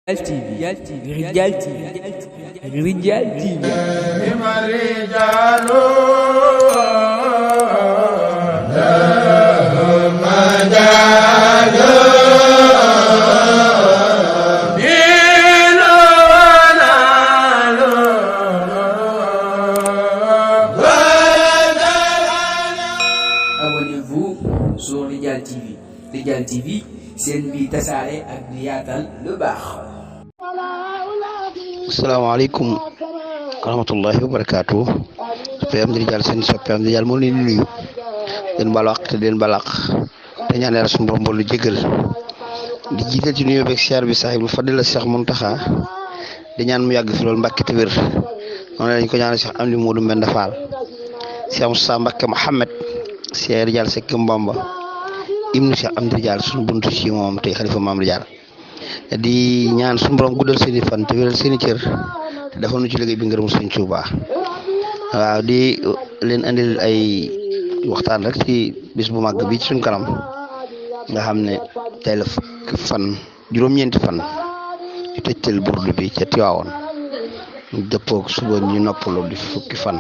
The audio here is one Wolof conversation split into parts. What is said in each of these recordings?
Rijal TV Rijal TV Abonnez-vous sur Rijal TV. Rijal TV, seen bi tasaare ak di yaatal lu baax. Asalaamaaleykum wa rahmatullahi wa barakaatu. soppe am di Rijal seen soppe am di Rijal moo leen di nuyu den balaq te den balaq te ñaan Yàlla suñu borom lu jégal di jiital ci nuyoo beeg siyaar bi sahibul fadila Cheikh Muntaxa di ñaan mu yàgg fi loolu Mbàkke te wér noonu lañ ko ñaanal Cheikh Amdi Moodu Mbenda Fall Cheikh Moussa Mbàkke Mohamed Cheikh Rijal Seck Mbamba ibnu Cheikh Amdi Rijal suñu buntu ci moom tey xalifa maam Rijal di ñaan suñu borom guddal seeni fan te wéral seeni cër te defal nu ci liggéey bi ngërëm Sëriñ Tuubaa waaw di leen andil ay waxtaan rek ci bis bu màgg bi ci suñ kanam nga xam ne tey la fukki fan juróom-ñeenti fan ñu tëjtal burdu bi ca Tiwaawoon ñu dëppoog suba ñu noppalu di fukki fan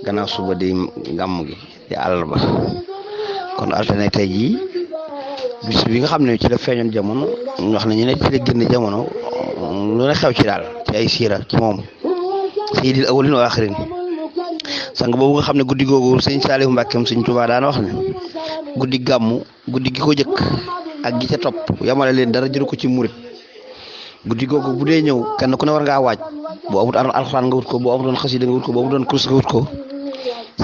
gannaaw suba di gàmm gi di àllarba kon altine tey jii bis bi nga xam ne ci la feeñoon jamono ñu wax ne ñu ne ci la génn jamono lu ne xew ci daal ci ay siira ci moom sayyidil awwalin wa axirin sang boobu nga xam ne guddi googu sëñ Saalihu Mbàkkeem sëñ Tuubaa daana wax ne guddi gàmmu guddi gi ko jëkk ak gi ca topp yamale leen dara jëru ko ci murit guddi googu bu dee ñëw kenn ku ne war ngaa waaj boo amut alxuraan nga wut ko boo amutoon xasida nga wut ko boo amutoon kurus nga wut ko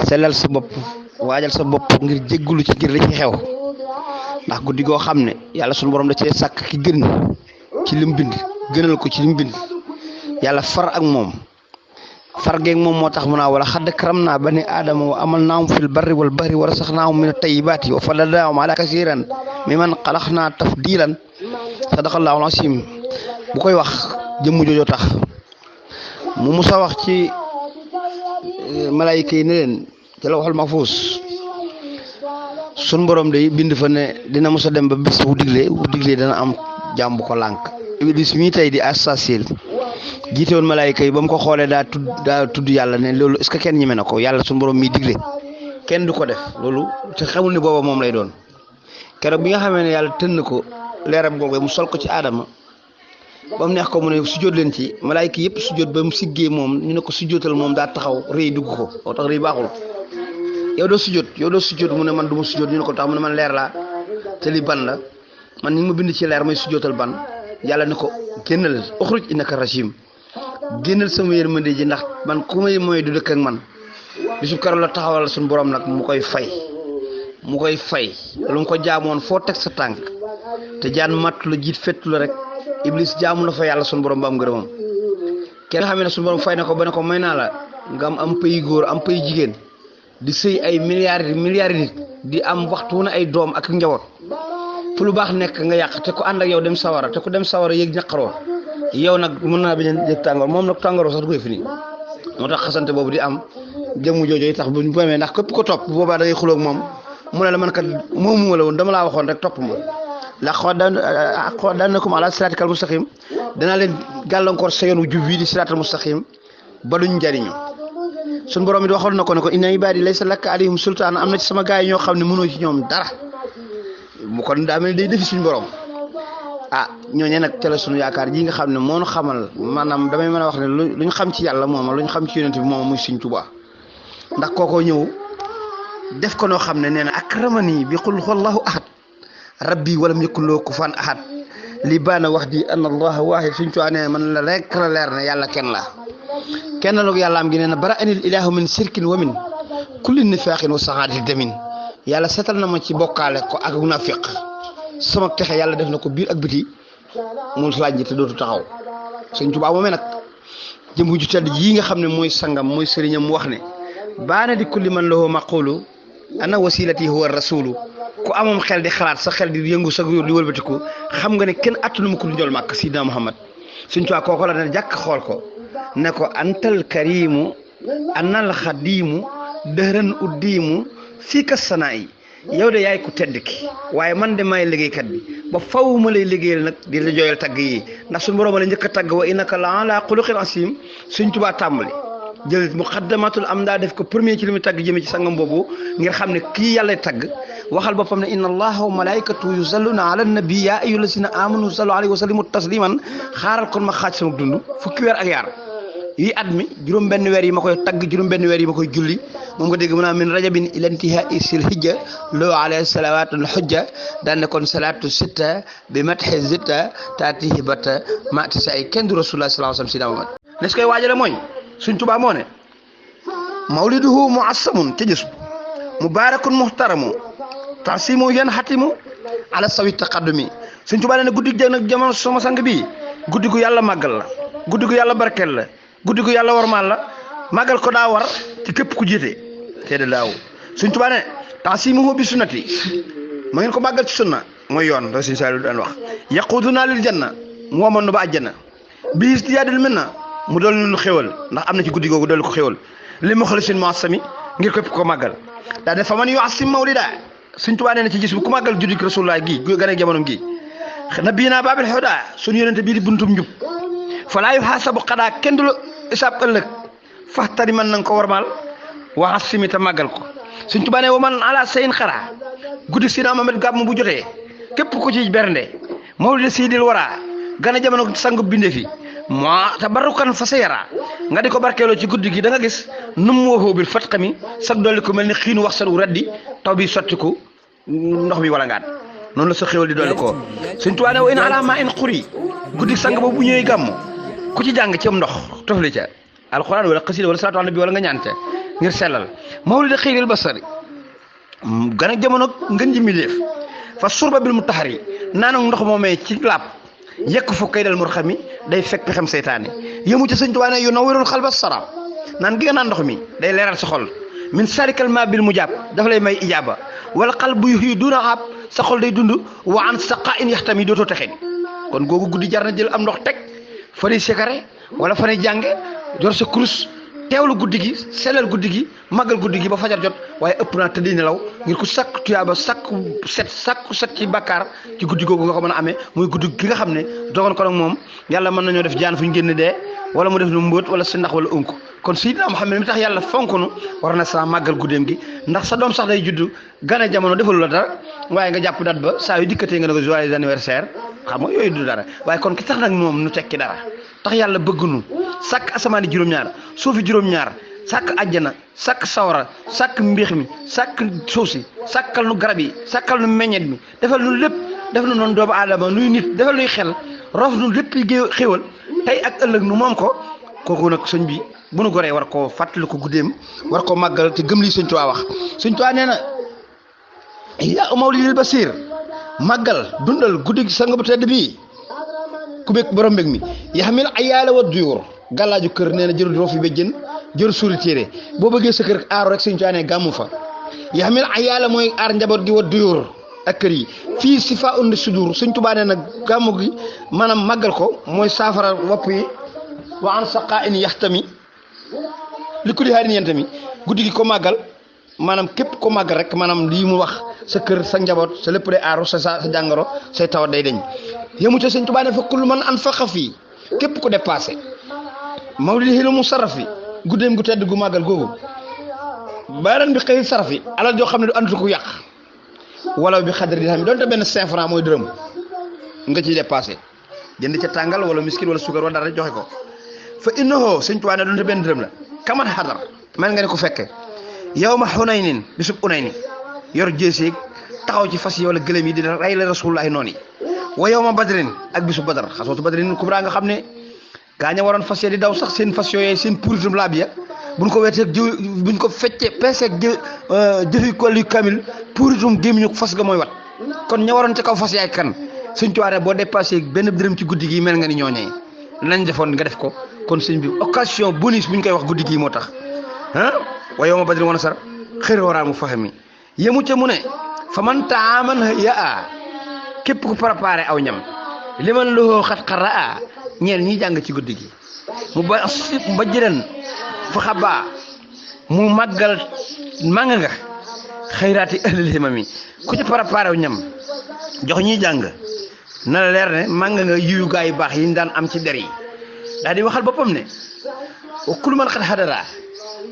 sellal sa bopp waajal sa bopp ngir jéggulu ci ngir li ci xew ndax guddi goo xam ne yàlla suñu borom da cee sàkk ki gën ci lim bind gënal ko ci lim bind yàlla far ak moom far geeg moom moo tax mu naa wala xadd karam naa bani aadama wa amal naahum fil barri wal bahri wa rasaxnaahum min at-tayyibaati wa faddalnaahum ala kasiiran mimman xalaqnaa tafdiilan sadaqallaahu al-aziim bu koy wax jëmm joojoo tax mu musa wax ci malaayika yi ne leen ci lawhul mahfuus sun borom day bind fa ne dina mos a dem ba bis bu diglee dana am jàmm bu ko lànk bis mii tey di Assasil jiite woon malaayika yi ba mu ko xoolee daa tudd yàlla ne loolu est-ce que kenn ñeme na ko yàlla sun borom mii digle kenn du ko def loolu te xamul ni booba moom lay doon keroog bi nga xamee ne yàlla tënn ko leeram googu mu sol ko ci aadama ba mu neex ko mu ne sujjóot leen ci malaayika yëpp sujjóot ba mu siggee moom ñu ne ko sujjóotal moom daa taxaw rëy dugg ko moo tax rëy baaxul yow doo sujjóot mu ne man du ma sujjóot ñu ne ko tax mu ne man leer laa te li ban la man ni ma bind ci leer may sujjóotal ban yàlla ne ko génnal uxruj innaka rajim génnal sama yërmande ji ndax man ku may mooy du dëkk ak man bisu keroog la taxawal suñu borom nag mu koy fay lu mu ko jaamoon foo teg sa tànk te jaan mattu la jiit fettu la rek iblis jaamu la fa yàlla suñu borom ba am ngërëmam kenn nga xam ne suñu borom fay na ko ba ne ko may naa la nga am pays góor am pays jigéen di sëy ay milliards nit di am waxtu na ay doom ak njaboot fu lu baax nekk nga yàq te ku ànd ak yow dem sawara te ku dem sawara yëg ñaqaroo yow nag mën naa bañ a yëg tàngoor moom nag tàngooroo sax du koy fini moo tax xasante boobu di am jëmm jooju tax bu ñu amee ndax képp ko topp boobaa da ngay xulóog moom mu ne la man kat moomu ma la woon dama laa waxoon rek topp ma la qa'udannakum ala siraatikal mustaqim danaa leen gàllankoor sa yoon wu jub wi di siraatal mustaqim ba duñ njariñu suñ borom it waxoon na ko ne ko inna ibaadi laysa laka alayhim sultaan am na ci sama gaay yi ñoo xam ne mënoo ci ñoom dara mu kon daa mel day defi suñ borom ñooñee nag ca la suñu yaakaar ji nga xam ne moo ñu xamal maanaam damay mën a wax ne lu ñu xam ci yàlla moom lu ñu xam ci yonent bi moom muy Sëriñ Tuubaa ndax kookoo ñëw def ko noo xam ne nee na akramani bi qul huwallahu ahad rabbi walam yakun lahu kufuwan ahad li baana wax di anna allaha waahid Sëriñ Tuubaa ne man la rek la leer ne yàlla kenn la kenn la yàlla am gi nee na bara anil ilaahu min sirkin wa min kulli nifaaqin wa saxaadati damin yàlla setal na ma ci bokkaale ko ak nafiq sama texe yàlla def na ko biir ak biti mu laaj te dootu taxaw Sëriñ Tuubaa moomee nag jëm ju tedd yi nga xam ne mooy sangam mooy sëriñam mu wax ne baana di kulli man lahu maqulu ana wasilati huwa rasulu ku amoon xel di xalaat sa xel di yëngu sa di wëlbatiku xam nga ne kenn attanu ma ko lu njol màkk Sidina Muhammad Sëriñ Tuubaa kooko la ne jàkk xool ko ne ko antal karimu anal xadimu dëhran uddimu fii ka sanaa yi yow de yaay ku tedd ki waaye man de maay liggéeykat bi ba faw ma lay liggéeyal nag di la jooyal tagg yi ndax suñu borom la njëkk a tagg wa innaka la ala xuluqin asim Sëñ Tuubaa tàmbali jël muqaddamatul am daa def ko premier ci li muy tagg jëme ci sangam boobu ngir xam ne kii yàlla tagg waxal boppam ne inna allaha wa malaikatu yusalluna ala nabi ya ayyuha allazina amanu sallu alayhi wa sallimu tasliman xaaral kon ma xaaj sama dund fukki weer ak yaar yi at mi juróom benn weer yi ma koy tagg juróom benn weer yi ma koy julli moom nga dégg mu naa min rajabin ila intihai sil hijja loo alayhi salawatul hujja daan ne kon salatu sitta bi matxi zitta taatihi batta mati sa ay kenn du rasulullah sallallahu alayhi wa sallam si dama nes koy waajale mooy Sëñ Tuubaa moo ne mawliduhu muassamun ca jës mubarakun muhtaramu tasimu yan xatimu ala sawi taqaddumi Sëñ Tuubaa ne guddi nag jamono sama sang bi guddi gu yàlla màggal la guddi gu yàlla barkeel la guddi gu yàlla warmaal la màggal ko daa war ci képp ku jiite te de daaw Sëñ Tuubaa ne tasimuhu bi sunnati ma ngeen ko màggal ci sunna mooy yoon da Sëñ Saaliw daan wax yaquduna lil janna mu wamoon nu ba àjjana bi istiyaadil minna mu dool nu xéwal ndax am na ci guddi googu dool ko xéwal li muxlisin muassami ngir képp ko màggal daa ne fa man yuassim mawlida Sëñ Tuubaa nee na ci gis bu ku màggal juddi rasulullah gi gën a jamono gi nabiyina babil huda suñu yonente bii di buntum njub falaa yuhaasabu xadaa kenn du la isaab ëllëg faxtari man na nga ko warmaal waxas simita màggal ko Sëñ Tuubaa ne wa man ala sayin xaraa guddi Seydina Muhammad gàmm bu jotee képp ku ci bernde mawlid siidil waraa gën a jamono sangu binde fi moo tabarrukan fa sa yara nga di ko barkeeloo ci guddi gi da nga gis nu mu waxoo bil fatxami sag dolli ko mel ni xiinu wax sanu raddi taw bi sottiku ndox mi wala ngaat noonu la sa xéwal di dolli ko Sëñ Tuubaa ne wa in ala ma in xuri guddi sang boobu bu ñëwee gàmm ku ci jàng ci am ndox tofli ca alquran wala xasida wala salaatu ala nabi wala nga ñaan ca ngir sellal mawlid xayril basari gën a jamono ngën ji miléef fa surba bil mutahari naanu ndox moomee ci laab yekk fu kay dal mur xami day fekk pexem seytaane yëmu ci Sëñ Tuubaa ne yu nawwirul xalba sara naan gi nga naan ndox mi day leeral sa xol min sarikal ma bil mujab dafa lay may ijaaba wala xal bu yu duna ab sa xol day dund wa an saqa in yaxtami dootoo texee kon googu guddi jar na jël am ndox teg fani sekare wala fani jànge jor sa kurus teewlu guddi gi sellal guddi gi màggal guddi gi ba fajar jot waaye ëpp naa tëddi nelaw ngir ku sàkk tuyaaba sàkku set ci bàkkaar ci guddi googu nga ko mën a amee muy guddi gi nga xam ne dogoon ko nag moom yàlla mën nañoo def jaan fu ñu génn dee wala mu def nu mbóot wala si ndax wala unk kon Seydina Muhammad mi tax yàlla fonk nu war na sa màggal guddeem gi ndax sa doom sax day juddu gane jamono defalu la dara waaye nga jàpp dat ba saa yu dikkatee nga ne ko joyeux anniversaire xam nga yooyu du dara waaye kon ki tax nag moom nu tekki dara tax yàlla bëgg nu sàkk asamaani juróom-ñaar suufi juróom-ñaar sàkk àjjana sàkk sawara sàkk mbéex mi sàkk suuf si sàkkal nu garab yi sàkkal nu meññet mi defal nu lépp def nu noonu doomu aadama nuy nit defal nuy xel rof nu lépp xéewal tey ak ëllëg nu moom ko kooku nag sëñ bi bu nu goree war koo fàttali ko guddeem war koo màggal te gëm lii Sëñ Tuubaa wax Sëñ Tuubaa nee na yaa mawlidil basiir màggal dundal guddi gi sang bu tedd bii ku bekk borom mbég mi yaxmil ayaala wa duyóor gàllaaju kër nee na jëru roo fi béjjën jëru suuri téere boo bëggee sa kër aaru rek Sëñ Tuubaa ne gàmmu fa yaxmil ayaala mooy aar njaboot gi wa duyóor ak kër yi fii si fa undi sudur Sëñ Tuubaa nee na gàmmu gi maanaam màggal ko mooy saafara wopp yi wa an saqa in yaxtami li ku di xaarin yentami guddi gi ko màggal maanaam képp ko màggal rek maanaam lii mu wax sa kër sa njaboot sa lépp day aaru sa jàngoro say tawat day deñ yëmu ca Sëñ Tuubaa ne fa kullu man an faqa fii képp ku dépassé mawlidi hilu mu sarafi guddeem gu tedd gu màggal googu baran bi xëy sarafi alal joo xam ne du antu ko yàq wala bi xadri di xam doonte benn 5 francs mooy dërëm nga ciy dépassé jënd ca tàngal wala miskin wala suukar wala dara joxe ko fa innahu Sëñ Tuubaa ne doonte benn dërëm la kaman xadar mel nga ne ko fekke yow ma xunaynin bisub unayni yor jéeseeg taxaw ci fas yi wala gëlëm yi dina rey la rasulullahi noonu yi wa yow ma badrin ak bisub badar xasootu badrin kubra nga xam ne gaaña waroon fas yee di daw sax seen fas yooyee seen puritum laab ya buñ ko weeteeg buñ ko feccee peeseeg jëfi ko li kamil puritum gémmiñu fas ga mooy wat kon ña waroon ca kaw fas yaay kan Sëñ Tuubaa ne boo dépassé benn dërëm ci guddi gi mel nga ni ñooñee lañ defoon nga def ko kon sëñ bi occasion bonus buñ koy wax guddi gi moo tax wa yow ma badrin wana sar xëy waraa mu fahmi yemu ca mu ne fa man taaman yaa képp ku préparé aw ñam li man loxoo xat xaraa ñeel ñi jàng ci guddi gi mu ba jëleen fa xabaa mu màggal màng nga xayraati ahlil himami ku ci préparé wu ñam jox ñuy jàng na la leer ne màng nga yiwu gaa yu baax yi ñu daan am ci der yi daal di waxal boppam ne wa kullu man xad hadara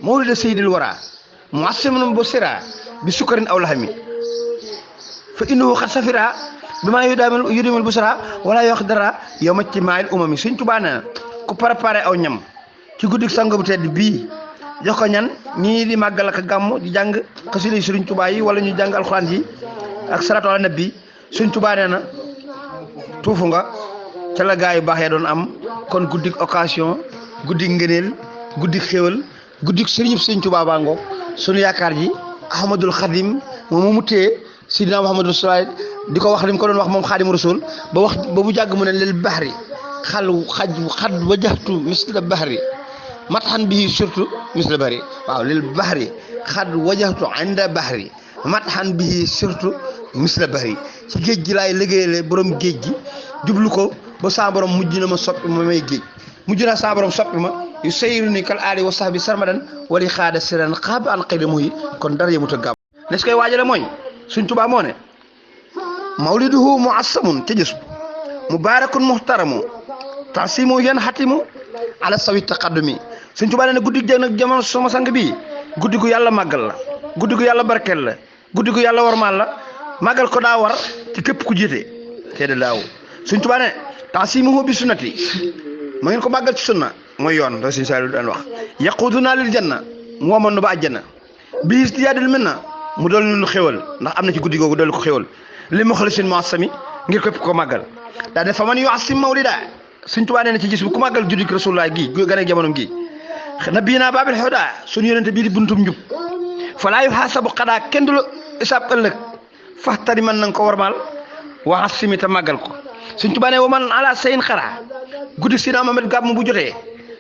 mawlida sayyidil wara muassimun busira bi sukkarin aw lahami fa innahu xad safira bi maa yudimul busra wala yox dara yow ma ci maayil umami Sëñ Tuubaa nee na ku préparé aw ñam ci guddik sang bu tedd bii jox ko ñan ñii di màggal ak gàmm di jàng xasida Sëriñ Tuubaa yi wala ñu jàng alxuraan yi ak salaatu ala nabi Sëñ Tuubaa nee na tuufu nga ca la gaa yu baax ya doon am kon guddik occasion guddik ngëneel guddik xéwal guddik sëriñub Sëñ Tuubaa baa ngoog sunu yaakaar ji Ahmadul Xadim moom mu téye Sidina Muhammadu Rasulullah di ko wax li mu ko doon wax moom Xaadimu Rasul ba mu jàgg mu ne lil bahri xad wajahtu misla bahri matxan bihi surtout misla bahri waaw lil bahri xad wajahtu inda bahri matxan bihi surtout misla bahri ci géej gi laay liggéeyale borom géej gi jublu ko ba saa borom mujj na ma soppi ma may géej mujj na saa borom soppi ma yu sayru ni kal aali wa sahbi sarmadan wali xaada siran xaaba an xëy muy kon dara yëmut a gàmm les koy waajale mooy Sëñ Tuubaa moo ne mawliduhu muassamun ca gis mubarakun muhtaramu tasimu yan xatimu ala sawi taqaddumi Sëñ Tuubaa ne guddi nag jamono sama sang bi guddi gu yàlla màggal la guddi gu yàlla barkeel la guddi gu yàlla warmaal la màggal ko daa war ci képp ku jiite te de daaw Sëñ Tuubaa ne tasimuhu bi sunnati ma ngeen ko màggal ci sunna mooy yoon da Sëñ Saaliw daan wax yaquduna lil janna mu woman nu ba àjjana bi istiyaadil minna mu dool lu xéwal ndax am na ci guddi googu dool ko xéwal li ma xool seen muassami ngir képp ko màggal daa ne fa man yu asim mawlida Sëñ Tuubaa nee na ci gis bu ku màggal juddik rasulullah gi gën a jamono gi na bii naa baabil xuda suñu yonente bii di buntum njub fa laa yu xaasabu xadaa kenn du la isaab ëllëg faxtari man na nga ko warmaal wa asimi ta màggal ko Sëñ Tuubaa ne wa man ala sayin xara guddi Sidina Muhammad gàmm bu jotee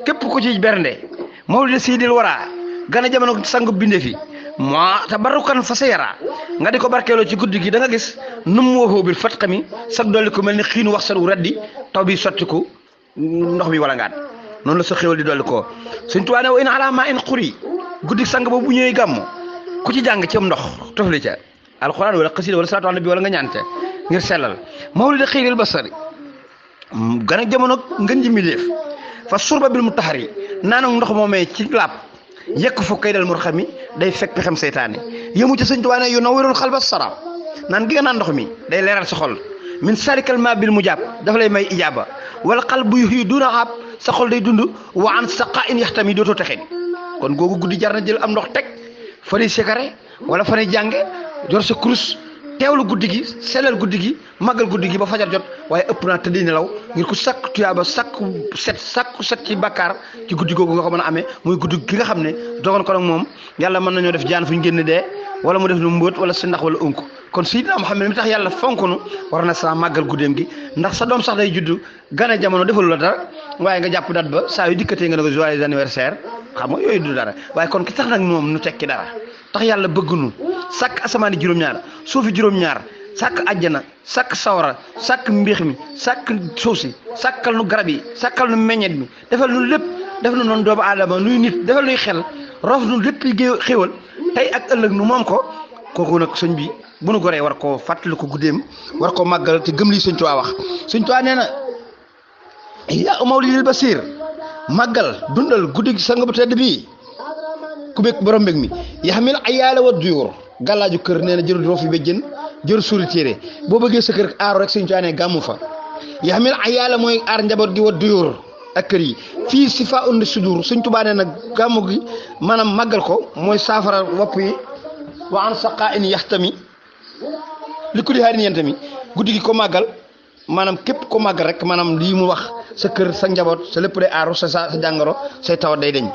képp ku ci bernde mawlida sayyidil wara gën a jamono sangu bindee fi moo tabarukan fa sa yara nga di ko barkeeloo ci guddi gi da nga gis num waxoo bil fatqa mi sag dolli ko mel ni xiinu wax sa raddi taw bi sottiku ndox mi wala ngaat noonu la sa xéwal di dolli ko Sëñ Tuubaa ne wa in ala ma in xuri guddi sang boobu bu ñëwee gàmm ku ci jàng ci am ndox tofli ca alxuraan wala xasida wala salaatu ala nabi wala nga ñaan ca ngir sellal mawlida xayril basari gën a jamono ngën ji miléef fa surba bil mutahari naanu ndox moomee ci laab yekk fu kay dal mur xami day fekk pexem seytaane yëmu ci Sëñ Tuubaa ne yu nawwirul xalba sara naan gi nga naan ndox mi day leeral sa xol min sarikal ma bil mujab dafa lay may ijaaba wala xal bu yu duna xaab sa xol day dund wa an saqa in yaxtami dootoo texee kon googu guddi jar na jël am ndox teg fani sikare wala fani jànge jor sa kurus teewlu guddi gi sellal guddi gi màggal guddi gi ba fajar jot waaye ëpp naa tëddi nelaw ngir ku sakku tuyaaba sakku set ci bàkkaar ci guddi googu nga ko mën a amee muy guddi gi nga xam ne dogon ko nag moom yàlla mën nañoo def jaan fu ñu génn dee wala mu def nu mbóot wala si ndax wala unk kon Seydina Muhammad mi tax yàlla fonk nu war na sa màggal guddeem gi ndax sa doom sax day juddu gane jamono defalu la dara waaye nga jàpp dat ba saa yu dikkatee nga ne ko joyeux anniversaire xam nga yooyu du dara waaye kon ki tax nag moom nu tekki dara tax yàlla bëgg nu sàkk asamaani juróom-ñaar suufi juróom-ñaar sàkk àjjana sàkk sawara sàkk mbéex mi sàkk suuf si sàkkal nu garab yi sàkkal nu meññet mi defal nu lépp def nu noonu doomu aadama nuy nit defal nuy xel rof nu lépp xéewal tey ak ëllëg nu moom ko kooku nag sëñ bi bu nu goree war koo fàttali ko guddeem war koo màggal te gëm lii Sëñ Tuubaa wax Sëñ Tuubaa nee na yaa mawlidil basiir màggal dundal guddi sang bu tedd bii ku bekk borom mbég mi yaxmil ayaala wa duyóor gàllaaju kër nee na jëru roofi ba jën jëru suuri téere boo bëggee sa kër aaru rek Sëñ Tuubaa ne gàmmu fa yaxmil ayaala mooy aar njaboot gi wa duyóor ak kër yi fii si fa undi sudur Sëñ Tuubaa nee na gàmmu gi maanaam màggal ko mooy saafara wopp yi wa an saqa in yaxtami li ku di xaarin yentami guddi gi ko màggal maanaam képp ko màggal rek maanaam lii mu wax sa kër sa njaboot sa lépp day aaru sa jàngoro say tawat day deñ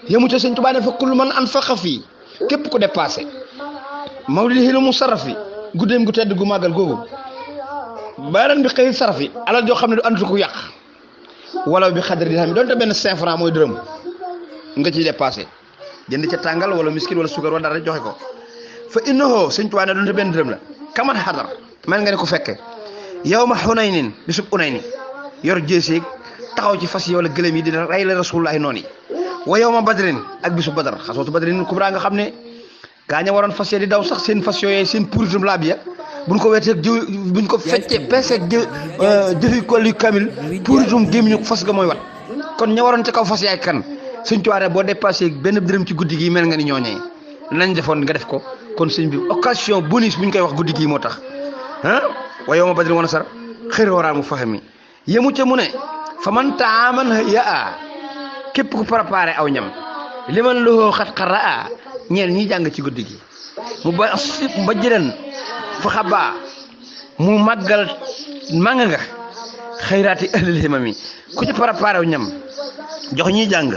yëmu ca Sëñ Tuubaa ne fa kullu man anfaqa fii képp ko dépassé mawlidihi lu mu sarafi guddeem gu tedd gu màggal googu baaran bi xëy sarafi alal joo xam ne du àndutu ko yàq wala bi xadri di xam ne doonte benn 5 francs mooy dërëm nga ciy dépassé jënd ca tàngal wala miskin wala suukar wala dara joxe ko fa innahu Sëñ Tuubaa ne doonte benn dërëm la kamat xadar mel nga ne ko fekke yow ma xunaynin bisub unayni yor jéeseeg taxaw ci fas yi wala gëlëm yi dina rey la rasulullahi noonu yi wa yow ma badrin ak bisub badar xasootu badrin kubra nga xam ne gaaña waroon fas di daw sax seen fas yooyee seen puritum laab ya buñ ko weteeg buñ ko feccee peeseeg jëfi ko li kamil puritum gémmiñu fas ga mooy wat kon ña waroon ca kaw fas yaay kan sëñ Tuubaa boo dépassé benn dërëm ci guddi gi mel nga ni ñooñee lañ defoon nga def ko kon sëñ bi occasion bonus buñ koy wax guddi gi moo tax wa yawma badrin wa nasar xëy waraa mu fahmi yemu ca mu ne fa man taaman yaa képp ku préparé aw ñam li man loxoo xat xaraa ñeen ñi jàng ci guddi gi mu ba jëleen fa xabaa mu màggal mànga nga xayraati ahlil himami ku ci préparé aw ñam jox ñi jàng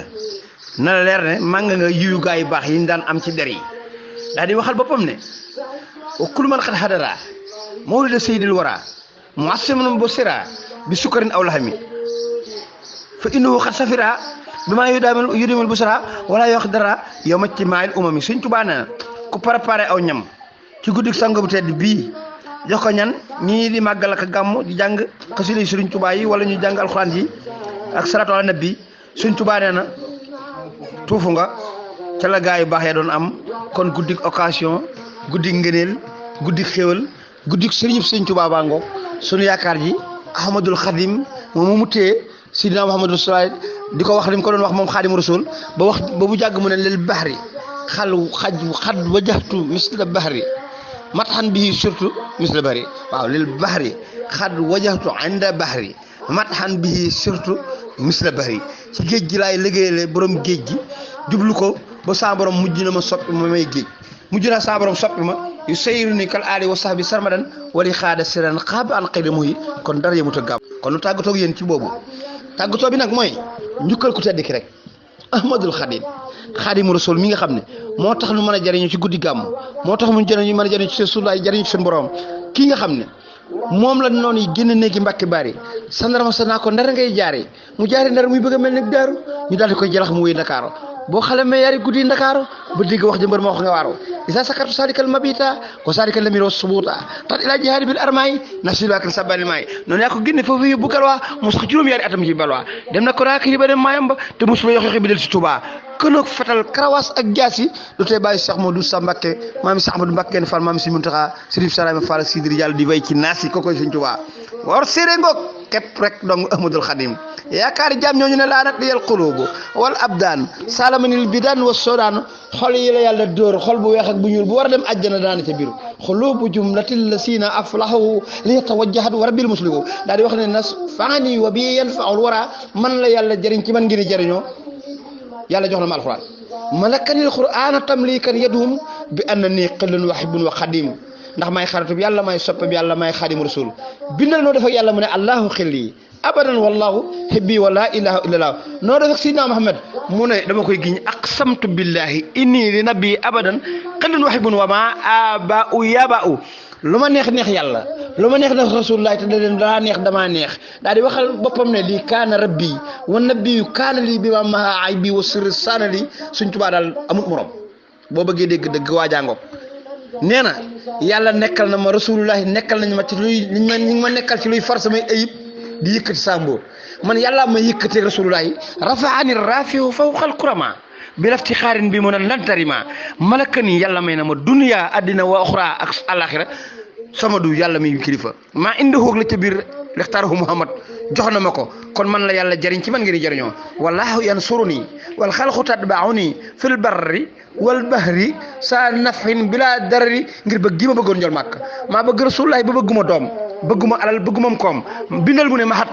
na la leer ne mànga nga yiwu gaa yu baax yi ñu daan am ci der yi daal di waxal boppam ne wa kullu man xat hadara mawlida sayyidil wara muassiman bu sira bi sukkarin aw laxami fa innahu xat safira bi maa yudimul busra wala yox dara yow ma ci maayil umami Sëñ Tuubaa nee na ku préparé aw ñam ci guddi sango bu tedd bii jox ko ñan ñii di màggal ak gàmm di jàng xasida Sëñ Tuubaa yi wala ñu jàng alxuraan yi ak salaatu ala nabi Sëñ Tuubaa nee na tuufu nga ca la gaa yu baax ya doon am kon guddik occasion guddik ngëneel guddik xéwal guddik sëriñub Sëñ Tuubaa baa ngoog sunu yaakaar ji Ahmadul Xadim moom mu téye Sidina Muhammadu Rasulullah di ko wax li mu ko doon wax moom Xaadimu Rasul ba bu jàgg mu ne lil bahri xad wajahtu misla bahri matxan bihi surtout misla bahri waaw lil bahri xad wajahtu inda bahri matxan bihi surtout misla bahri ci géej gi laay liggéeyale borom géej gi jublu ko ba saa borom mujj na ma soppi ma may géej mujj naa saa borom soppi ma yu sayru ni kal aali wa sahbi sarmadan wali xaada siran xaaba an xëy muy kon dara yemut a gàmm kon lu tàggatoo ak yéen ci boobu tàggatoo bi nag mooy njukkal ku tedd ki rek Ahmadul Xadim Xaadimu Rasul mi nga xam ne moo tax nu mën a jariñu ci guddi gàmm moo tax mu mën a jariñu ci Rasulullaay jariñu ci seen borom kii nga xam ne moom la noonu yi génn néegi Mbàkke Bari sandarma sa naa ko ndara ngay jaare mu jaare ndar muy bëgg a mel ni daaru ñu daal di koy jëlax mu wéy Ndakaaru boo xale ma yari guddi Ndakaaru ba dégg wax jëmbër ma wax nga waaru isa sakartu sadikal mabita ko sadikal lamiro subuta tat ila jihaadi bil armay nasiluakal sabali may noonu yaa ko génne foofu yóbbu galwaa mu sax juróom yaari atam ci balwaa dem na ko raakiri ba dem Mayamba te mosula yoxoxi bi del si Touba kënoog fetal karawaas ak jaasi du tee bàyyi Cheikh Modou sa Mbacké maami Cheikh Ahmadou Mbacké Fall maami si Muntaxa Sëriñ Salaama Fall Sidri Yàlla di way ci naasi ko koy Sëñ Touba war séeré ngoog képp rek dong Ahmadul Xadim yaakaari jaam ñooñu ne laanat liyal qulubu wal abdaan salamanil bidan wa sodaan xol yi la yàlla dóor xol bu weex ak bu ñuul bu war a dem àjjana daana ca biiru xulubu jumlatil lasina aflahu li yatawajjahat wa rabbil muslimu daal di wax ne nas faani wa bi yanfaul wara man la yàlla jëriñ ci man ngeen di jëriñoo yàlla jox na ma alquran malakanil qur'ana tamlikan yadum bi anna nii qillun wa hibbun wa xadim ndax may xaritub yàlla may soppe bi yàlla may xadim rasul bindal noo def ak yàlla mu ne allahu xilli abadan wallahu hibbi wa la ilaha illallah noo def ak sidna Muhammad mu ne dama koy giñ aqsamtu billahi inni li nabi abadan qillun wa hibbun wa ma aba'u yaba'u lu ma neex neex yàlla lu ma neex neex rasulullah te da leen daa neex damaa neex daal di waxal boppam ne lii kaana rabbi wa nabiyu kaana lii bi ma maha ay bi wa sirri saana li Sëñ Tuubaa daal amut morom boo bëggee dégg dëgg waajangoog nee na yàlla nekkal na ma rasulullah nekkal nañ ma ci luy ñu ma nekkal ci luy far samay ayib di yëkkati saa mbóor man yàlla ma yëkkati rasulullah rafaani rafiu fawqal kurama bi lafti xaarin bi mu ne lantarima malaka ni yàlla may na ma duniya addina wa oxra ak alaxira sama du yàlla muy kilifa maa indi xoog la ca biir lextaarahu Muhammad jox na ma ko kon man la yàlla jëriñ ci man ngeen di jëriñoo wallahu yansuruni wal xalqu tatbauni fil barri wal bahri sa nafin bila darari ngir bëgg gi ma bëggoon njol màkk maa bëgg rasulullah ba bëgguma doom bëgguma alal bëgguma koom bindal mu ne mahat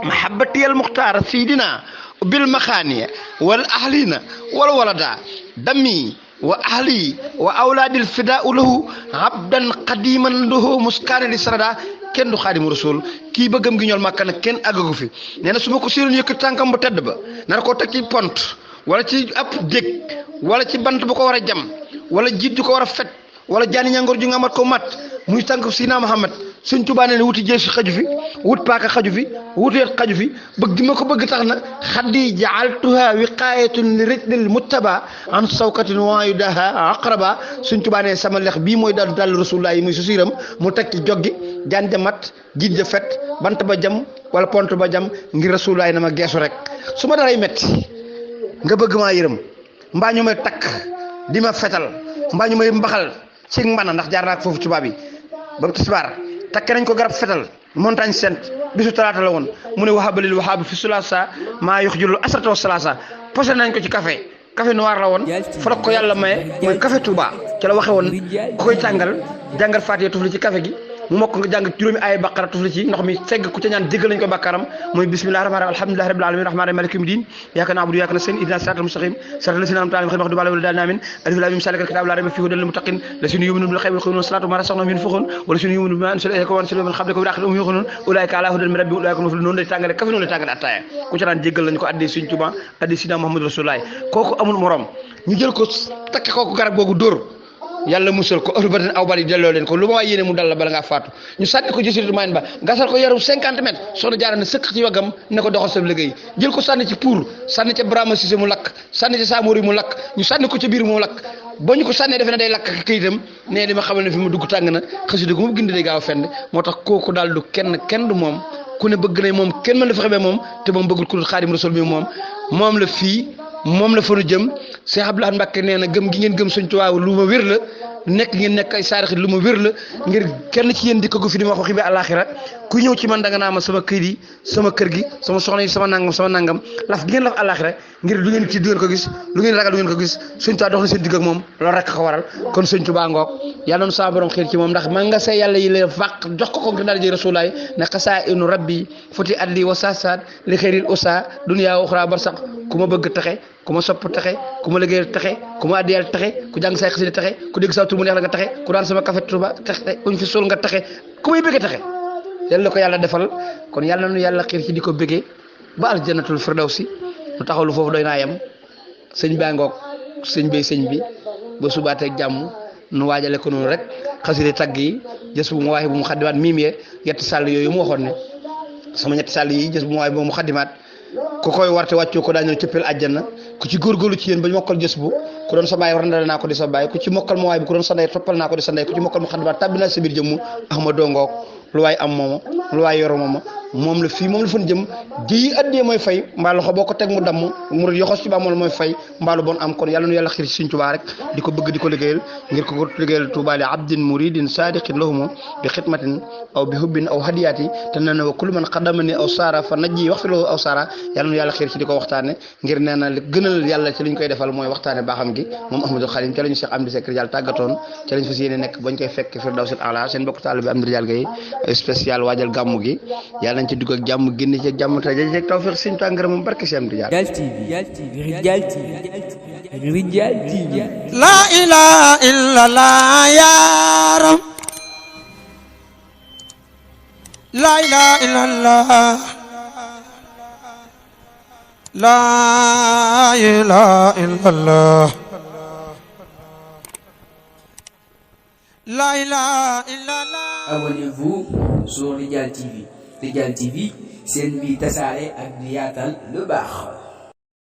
mahabbatiyal muxtaar sidina bil maxaaniya wal ahlina wal walada dami wa ahli wa awlaadil fidaau lahu abdan qadiman lahu muskaana li sarada kenn du xaadimu rasul kii bëggam gi ñool màkka nag kenn àggagu fi nee na su ma ko séeroon yëkkati tànkam bu tedd ba nar koo teg ci pont wala ci ab dég wala ci bant bu ko war a jam wala jiit ju ko war a fet wala jaani ñangoor ju nga mat ko mat muy tànk Sidina Muhammad Sëñ Tuubaa nee na wuti jeesi xaju fi wut paaka xaju fi wuteet xaju fi bëgg gi ma ko bëgg tax na xaddi jaaltuha wiqaayatun li rijlil muttaba an sawkatin wa yudaha aqraba Sëñ Tuubaa nee sama lex bii mooy daal dal rasulullah yi muy su siiram mu teg ci joggi jaan ja mat jiit ja fet bant ba jam wala pont ba jam ngir rasulullah yi na ma geesu rek su ma daray metti nga bëgg maa yërëm mbaa ñu may takk di ma fetal mbaa ñu may mbaxal ci mbana ndax jaar naa ko foofu tubaab yi ba tisbaar takke nañ ko garab fetal montagne sainte bisu talaata la woon mu ne wahabalil wahab fi sulasa maa yox julu asrata wa salasa posé nañ ko ci café noir la woon fa la ko yàlla maye mooy café Touba ci la waxe woon ku koy jàngal Faatiha tufli ci café gi mu mokk nga jàng juróomi ay baqara tufli ci ndox mi segg ku ca ñaan jéggal nañ ko bàkkaaram mooy bismillahir rahmanir rahim alhamdulillahi rabbil alamin rahmanir rahim maliki yawmiddin iyyaka na'budu wa iyyaka nasta'in ihdinas siratal mustaqim siratal ladzina an'amta alayhim ghayril maghdubi alayhim waladdallin amin alif lam mim zalikal kitabu la rayba fihi hudan lil muttaqin lazina yu'minuna bil ghaibi wa yuqimuna as-salata wa mimma razaqnahum yunfiqun wa lazina yu'minuna bima unzila ilayka wa unzila min qablika wa bil akhirati hum yuqinun ulaika ala hudan min rabbihim ulaika humul muflihun noonu lay tàngale kafe noonu lay tàngale attaaya ku ca daan jéggal nañ ko addi Sëriñ Tuubaa addi Sidina Muhammad Rasulullah kooku amul morom ñu jël ko takk kooku garab googu dóor yàlla musal ko ëru baten aw bari delloo leen ko lu ma waay yéene mu dal la bala ngaa faatu ñu sànni ko jësitu mayen ba gasal ko yarum 50 mètres soxna jaara na sëkk ci waggam ne ko doxal sa liggéey jël ko sànni ci pour sànni ca Brahma Cissé mu lakk sànni ca Samori mu lakk ñu sànni ko ca biir mu lakk ba ñu ko sànnee defe na day lakk ak këyitam ne li ma xamal ne fi mu dugg tàng na xasida gu mu gindi day gaaw a fend moo tax kooku daal du kenn du moom ku ne bëgg na moom kenn mën la fexe ba moom te moom bëggul ku dul Xaadim Rasul bi moom la fii moom la fa nu jëm Cheikh Abdoulaye Mbacké nee na gëm gi ngeen gëm Sëñ Tuubaa lu ma wér la nekk ngeen nekk ay saarixit lu ma wér la ngir kenn ci yéen di ko fi di ma wax xibaar àllaaxira ku ñëw ci man da nga naa ma sama kër yi sama kër gi sama soxna yi sama nangam laf gi ngeen laf àllaaxira ngir lu ngeen ci du ngeen ko gis lu ngeen ragal du ngeen ko gis Sëñ Tuubaa dox na seen digg ak moom loolu rek ko waral kon Sëñ Tuubaa ngoog yàlla noonu sama borom xiir ci moom ndax man nga say yàlla yi la fàq jox ko ngir daal ji rasulaay ne xasaa inu rabbi foti adli wa saasaat li xeyril usa dunya wa uxra barsax ku ma bëgg taxe ku ma sopp taxe ku ma liggéeyal taxe ku ma addiyal taxe ku jàng say xasida taxe ku dégg sa tur mu neex la nga taxe ku daan sama café Touba taxe uñ fi sol nga taxe ku may bëgge taxe yàlla ko yàlla defal kon yàlla nu yàlla xiir ci di ko bëggee ba aljannatul firdawsi nu taxawlu foofu doy naa yem sëñ baa ngoog sëñ bi ba subaateeg jàmm nu waajale ko noonu rek xasida tagg yi jës bu mu waaye bu mu xaddimaat miim yee yetti sàll yooyu mu waxoon ne sama ñetti sàll yi jës bu mu waaye bu mu xaddimaat ku koy warte wàccoo ko daañu cëppeel àjjana ku ci góorgóorlu ci yéen ba mokkal jës bu ku doon sa baay randale naa ko di sa baay ku ci mokkal ma waay bi ku doon sa ndey toppal naa ko di sa ndey ku ci mokkal mu xaddimaat tàbbi naa sa biir jëmmu axma dongoog lu waay am mooma lu waay yor mooma moom la fii moom la fan jëm ji addee mooy fay mbaa loxo boo ko teg mu damm mu yoxos ci ba moom mooy fay mbaalu bon am kon yàlla nu yàlla xiir ci Sëñ Tuubaa rek di ko bëgg di ko liggéeyal ngir ko liggéeyal Tuubaa li abdin muridin sadiqin lahumu bi xidmatin aw bi hubbin aw hadiyaati te nee na wa kullu man xadamani aw saara fa najji wax fi loo aw saara yàlla nu yàlla xiir ci di ko waxtaane ngir nee na li gënal yàlla ci li ñu koy defal mooy waxtaane baaxam gi moom Ahmadul Xadim ca la ñu Cheikh Amdi Seck yàlla tàggatoon ca lañ fas yéene nekk bañ koy fekk firdawsil a'la seen bokk taalibe bi Amdi Rijaal Gay spécial waajal gàmmu gi yàlla nañ ci dugg ak jàmm génn ci jàmm te jaajëf tawfiq Sëñ Tuubaa ngërëm moom barke Cheikh Amdi Rijaal Rijal TV la ilaha illallah ya rab la ilaha illallah la ilaha illallah la ilaha illallah. Abonnez-vous sur Rijal TV. Rijal TV, seen bi tasaare ak di yaatal lu baax.